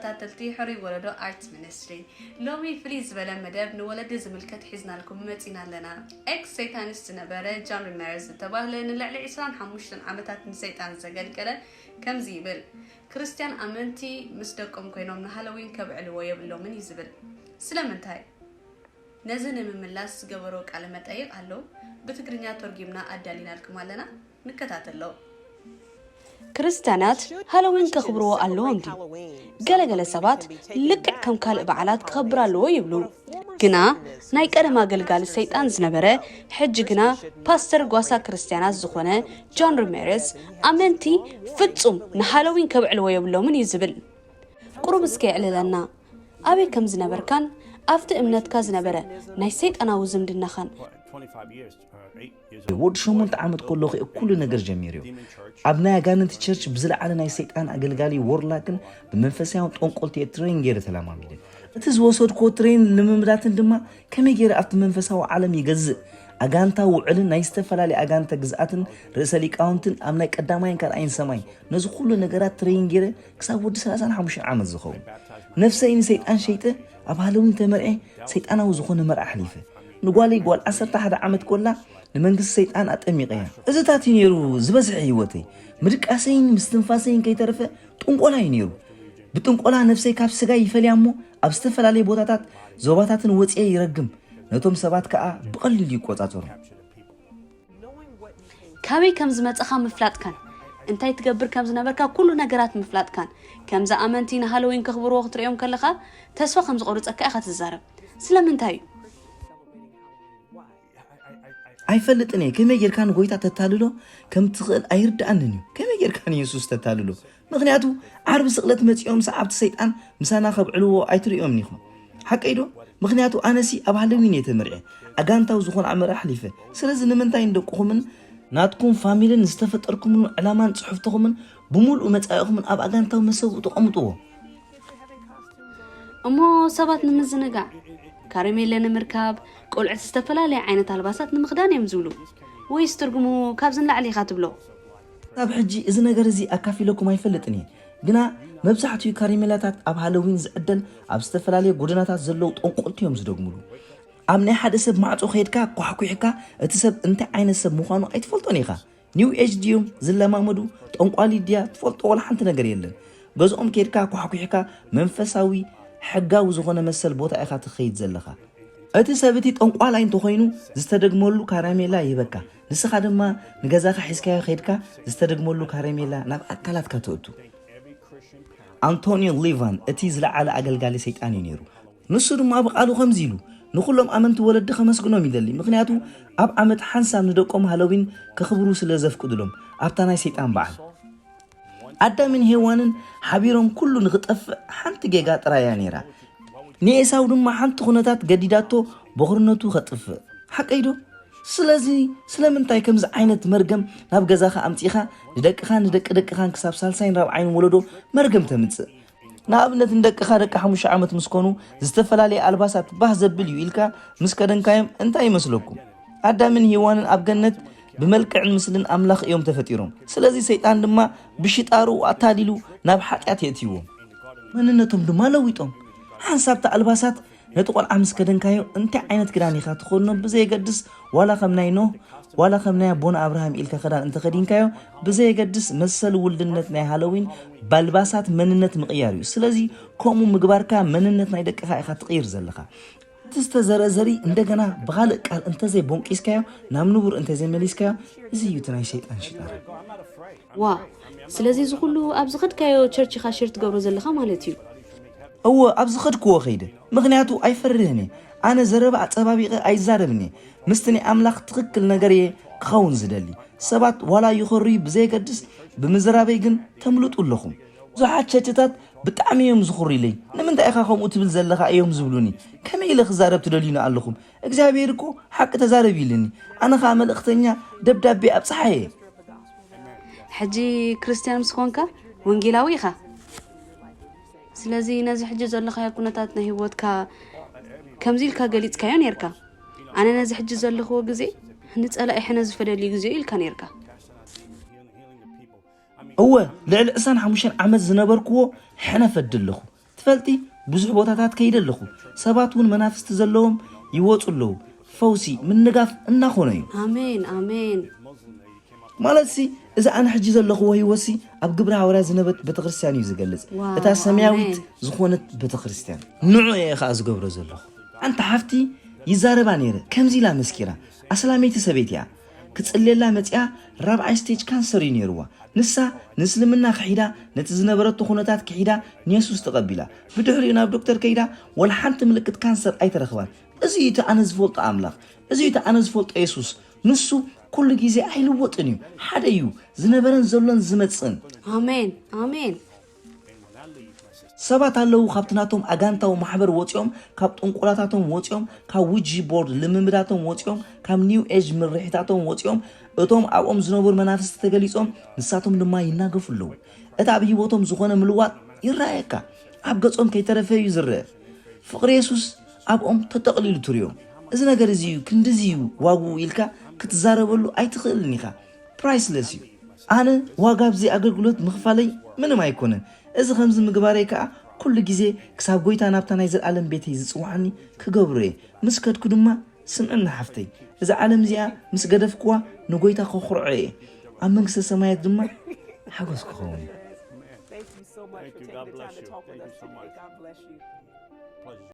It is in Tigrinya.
ተኸታተልቲ ሕሩይ ወለዶ ኣርትስ ሚኒስትሪ፣ ሎሚ ፍልይ ዝበለ መደብ ንወለዲ ዝምልከት ሒዝናልኩም መጺና ኣለና። ኤክስ ሰይጣኒስት ዝነበረ ጆን ሪሜርዝ ዝተባህለ ንልዕሊ ዕስራን ሓሙሽተን ዓመታት ንሰይጣን ዘገልገለ ከምዚ ይብል፣ ክርስትያን ኣመንቲ ምስ ደቆም ኮይኖም ንሃሎዊን ከብዕልዎ የብሎምን እዩ ዝብል። ስለምንታይ? ነዚ ንምምላስ ዝገበሮ ቃለ መጠይቕ ኣሎ፣ ብትግርኛ ተርጒምና ኣዳሊናልኩም ኣለና። ንከታተሎ። ክርስትያናት ሃሎዊን ከኽብርዎ ኣለዎም ድዩ? ገለገለ ሰባት ልክዕ ከም ካልእ በዓላት ክኸብር ኣለዎ ይብሉ። ግና ናይ ቀደም ኣገልጋሊ ሰይጣን ዝነበረ፣ ሕጂ ግና ፓስተር ጓሳ ክርስትያናት ዝኾነ ጆን ሪሜርዝ፣ ኣመንቲ ፍጹም ንሃሎዊን ከብዕልዎ የብሎምን እዩ ዝብል። ቁሩብ እስከ የዕልለና። ኣበይ ከም ዝነበርካን ኣብቲ እምነትካ ዝነበረ ናይ ሰይጣናዊ ዝምድናኻን። ወዲ ሸሞንተ ዓመት ከለኹ እየ ኩሉ ነገር ጀሚሩ። ኣብ ናይ ኣጋንንቲ ቸርች ብዝለዓለ ናይ ሰይጣን ኣገልጋሊ ዎርላክን ብመንፈሳውያን ጠንቆልቲ እየ ትሬን ገይረ ተለማሚደ። እቲ ዝወሰድኩዎ ትሬን ልምምዳትን ድማ ከመይ ገይረ ኣብቲ መንፈሳዊ ዓለም ይገዝእ፣ ኣጋንታ ውዕልን ናይ ዝተፈላለየ ኣጋንተ ግዝኣትን ርእሰ ሊቃውንትን ኣብ ናይ ቀዳማይን ካልኣይን ሰማይ ነዚ ኩሉ ነገራት ትሬን ገይረ ክሳብ ወዲ ሰላሳን ሓሙሽተን ዓመት ዝኸውን። ነፍሰይ ንሰይጣን ሸይጠ ኣብ ሃለዊን ተመርዔ ሰይጣናዊ ዝኾነ መርዓ ኣሕሊፈ። ንጓለይ ጓል ዓሰርተ ሓደ ዓመት ኮላ ንመንግስቲ ሰይጣን ኣጠሚቐያ። እዚታት እዩ ነይሩ ዝበዝሐ ህይወተይ። ምድቃሰይን ምስትንፋሰይን ከይተረፈ ጥንቆላ እዩ ነይሩ። ብጥንቆላ ነፍሰይ ካብ ስጋይ ይፈልያ እሞ ኣብ ዝተፈላለየ ቦታታት ዞባታትን ወፅየ ይረግም። ነቶም ሰባት ከዓ ብቐሊሉ ይቆፃፀሩ። ካበይ ከም ዝመጸኻ ምፍላጥካን እንታይ ትገብር ከም ዝነበርካ ኩሉ ነገራት ምፍላጥካን፣ ከምዚ ኣመንቲ ንሃሎዊን ከኽብርዎ ክትርእዮም ከለኻ ተስፋ ከም ዝቖርጸካ ኢኻ ትዛረብ። ስለምንታይ እዩ? ኣይፈልጥን እየ። ከመይ ጌርካ ንጎይታ ተታልሎ ከም ትኽእል ኣይርድኣንን እዩ። ከመይ ጌርካ ንየሱስ ተታልሎ? ምኽንያቱ ዓርቢ ስቕለት መጺኦም ሰዓብቲ ሰይጣን ምሳና ከብዕልዎ ኣይትርእዮምን ኢኹም። ሓቀይ ዶ? ምኽንያቱ ኣነሲ ኣብ ሃለዊን እየ ተመርዕየ። ኣጋንታዊ ዝኾነ ኣመር ኣሕሊፈ። ስለዚ ንምንታይ ንደቅኹምን ናትኩም ፋሚልን ዝተፈጠርኩምሉ ዕላማን ጽሑፍትኹምን ብምሉእ መጻኢኹምን ኣብ ኣጋንታዊ መሰውኡ ተቐምጥዎ? እሞ ሰባት ንምዝንጋዕ፣ ካረሜለ ንምርካብ፣ ቆልዑት ዝተፈላለየ ዓይነት ኣልባሳት ንምኽዳን እዮም ዝብሉ። ወይስ ትርጉሙ ካብዚ ንላዕሊ ኢኻ ትብሎ? ክሳብ ሕጂ እዚ ነገር እዚ ኣካፊለኩም ኣይፈልጥን እየ። ግና መብዛሕትኡ ካሪሜላታት ኣብ ሃሎዊን ዝዕደል ኣብ ዝተፈላለየ ጎደናታት ዘለዉ ጠንቆልቲ እዮም ዝደግምሉ። ኣብ ናይ ሓደ ሰብ ማዕጾ ከይድካ ኳሕኩሕካ እቲ ሰብ እንታይ ዓይነት ሰብ ምዃኑ ኣይትፈልጦን ኢኻ። ኒው ኤጅ ድዮም ዝለማመዱ? ጠንቋሊ ድያ ትፈልጦ? ዋላ ሓንቲ ነገር የለን። ገዝኦም ከይድካ ኳሕኩሕካ መንፈሳዊ ሕጋዊ ዝኾነ መሰል ቦታ ኢኻ ትኸይድ ዘለኻ። እቲ ሰብ እቲ ጠንቋላይ እንተኾይኑ ዝተደግመሉ ካራሜላ ይህበካ። ንስኻ ድማ ንገዛኻ ሒዝካዮ ከይድካ ዝተደግመሉ ካራሜላ ናብ ኣካላትካ ተእቱ። ኣንቶኒዮ ሊቫን እቲ ዝለዓለ ኣገልጋሊ ሰይጣን እዩ ነይሩ። ንሱ ድማ ብቓሉ ከምዚ ኢሉ ንኹሎም ኣመንቲ ወለዲ ከመስግኖም ይደሊ፣ ምኽንያቱ ኣብ ዓመት ሓንሳብ ንደቆም ሃሎዊን ከኽብሩ ስለ ዘፍቅዱሎም ኣብታ ናይ ሰይጣን በዓል። ኣዳምን ሄዋንን ሓቢሮም ኩሉ ንኽጠፍእ ሓንቲ ጌጋ ጥራይ እያ ነይራ። ንኤሳው ድማ ሓንቲ ኩነታት ገዲዳቶ በኹርነቱ ከጥፍእ። ሓቀይ ዶ? ስለዚ ስለምንታይ ከምዚ ዓይነት መርገም ናብ ገዛኻ ኣምጺኻ ንደቅኻን ንደቂ ደቅኻን ክሳብ ሳልሳይን ራብዓይን ወለዶ መርገም ተምጽእ? ንኣብነት ንደቅኻ ደቂ ሓሙሽተ ዓመት ምስ ኮኑ ዝተፈላለየ ኣልባሳት ባህ ዘብል እዩ ኢልካ ምስ ከደንካዮም እንታይ ይመስለኩም? ኣዳምን ሄዋንን ኣብ ገነት ብመልክዕን ምስልን ኣምላኽ እዮም ተፈጢሮም። ስለዚ ሰይጣን ድማ ብሽጣሩ ኣታሊሉ ናብ ሓጢኣት የእትይዎም። መንነቶም ድማ ለዊጦም። ሓንሳብቲ ኣልባሳት ነቲ ቆልዓ ምስ ከደንካዮ እንታይ ዓይነት ክዳን ኢኻ ትኸድኖ ብዘየገድስ ዋላ ከም ናይ ኖህ ዋላ ከም ናይ ኣቦና ኣብርሃም ኢልካ ክዳን እንተኸዲንካዮ ብዘየገድስ መሰል ውልድነት ናይ ሃሎዊን ባልባሳት መንነት ምቕያር እዩ። ስለዚ ከምኡ ምግባርካ መንነት ናይ ደቅኻ ኢኻ ትቕይር ዘለኻ። እቲ ዝተዘርአ ዘርኢ እንደገና ብኻልእ ቃል እንተዘይቦንቂስካዮ ናብ ንቡር እንተዘይመሊስካዮ እዚ እዩ እቲ ናይ ሰይጣን ሽጣራ። ዋ ስለዚ እዚ ኩሉ ኣብ ዝኸድካዮ ቸርች ኢኻ ሽር ትገብሮ ዘለኻ ማለት እዩ። እወ ኣብ ዝኸድክዎ ኸይደ ምኽንያቱ ኣይፈርህን እየ። ኣነ ዘረባ ኣጸባቢቐ ኣይዛረብን እየ። ምስቲ ናይ ኣምላኽ ትኽክል ነገር እየ ክኸውን ዝደሊ። ሰባት ዋላ ይኸርዩ ብዘየገድስ ብምዝራበይ ግን ተምልጡ ኣለኹም። ብዙሓት ቸርችታት ብጣዕሚ እዮም ዝኹርዩለይ። ንምንታይ ኢኻ ከምኡ ትብል ዘለኻ እዮም ዝብሉኒ። ከመይ ኢለ ክዛረብ ትደልዩኒ ኣለኹም? እግዚኣብሔር እኮ ሓቂ ተዛረብ ኢሉኒ። ኣነ ኸኣ መልእኽተኛ ደብዳቤ ኣብጽሓ እየ። ሕጂ ክርስትያን ምስ ኮንካ ወንጌላዊ ኢኻ። ስለዚ ነዚ ሕጂ ዘለኻዮ ኩነታት ናይ ህይወትካ ከምዚ ኢልካ ገሊጽካዮ ነርካ። ኣነ ነዚ ሕጂ ዘለኽዎ ግዜ ንጸላኢ ሕነ ዝፈደልዩ ግዜ ኢልካ ነርካ። እወ ልዕሊ ዕስራን ሓሙሽተን ዓመት ዝነበርክዎ ሕነ ፈዲ ኣለኹ። ትፈልጢ፣ ብዙሕ ቦታታት ከይደ ኣለኹ። ሰባት እውን መናፍስቲ ዘለዎም ይወፁ ኣለዉ። ፈውሲ፣ ምንጋፍ እናኾነ እዩ። ኣሜን ኣሜን። ማለትሲ፣ እዚ ኣነ ሕጂ ዘለኹዎ ህይወትሲ ኣብ ግብረ ሃዋርያ ዝነበረት ቤተክርስትያን እዩ ዝገልጽ። ዋው፣ እታ ሰማያዊት ኣሜን። ዝኾነት ቤተክርስትያን። ንዑ እየ ኸዓ ዝገብሮ ዘለኹ። ኣንታ ሓፍቲ፣ ይዛረባ ነይረ፣ ከምዚ ኢላ መስኪራ። ኣስላመይቲ ሰበይቲ እያ። ክጽልየላ መጺኣ፣ ራብዓይ ስቴጅ ካንሰር እዩ ነይርዋ። ንሳ ንእስልምና ክሒዳ፣ ነቲ ዝነበረቶ ኩነታት ክሒዳ ንየሱስ ተቐቢላ። ብድሕሪኡ ናብ ዶክተር ከይዳ፣ ወላ ሓንቲ ምልክት ካንሰር ኣይተረኽባን። እዚ እዩ እቲ ኣነ ዝፈልጦ ኣምላኽ። እዚ እዩ እቲ ኣነ ዝፈልጦ የሱስ። ንሱ ኩሉ ግዜ ኣይልወጥን እዩ። ሓደ እዩ። ዝነበረን ዘሎን ዝመጽእን። ኣሜን ኣሜን። ሰባት ኣለዉ ካብቲ ናቶም ኣጋንታዊ ማሕበር ወጺኦም፣ ካብ ጥንቆላታቶም ወጺኦም፣ ካብ ውጂ ቦርድ ልምምዳቶም ወጺኦም፣ ካብ ኒው ኤጅ ምርሒታቶም ወጺኦም፣ እቶም ኣብኦም ዝነበሩ መናፍስቲ ተገሊጾም፣ ንሳቶም ድማ ይናገፉ ኣለዉ። እቲ ኣብ ህይወቶም ዝኾነ ምልዋጥ ይረኣየካ። ኣብ ገጾም ከይተረፈ እዩ ዝረአ። ፍቕሪ የሱስ ኣብኦም ተጠቕሊሉ ትርእዮም። እዚ ነገር እዚ እዩ፣ ክንድዚ እዩ ዋግኡ ኢልካ ክትዛረበሉ ኣይትኽእልን ኢኻ። ፕራይስለስ እዩ። ኣነ ዋጋ ኣብዚ ኣገልግሎት ምኽፋለይ ምንም ኣይኮነን። እዚ ከምዚ ምግባረይ ከኣ ኩሉ ግዜ ክሳብ ጎይታ ናብታ ናይ ዘለኣለም ቤተይ ዝጽውዓኒ ክገብሮ እየ። ምስ ከድኩ ድማ ስምዕኒ ሓፍተይ፣ እዛ ዓለም እዚኣ ምስ ገደፍክዋ ንጎይታ ከኹርዖ እየ። ኣብ መንግስተ ሰማያት ድማ ሓጎስ ክኸውን እዩ። Thank you so much Thank for you. taking God the bless time to you. talk with Thank us you so today. much. God bless you. Pleasure.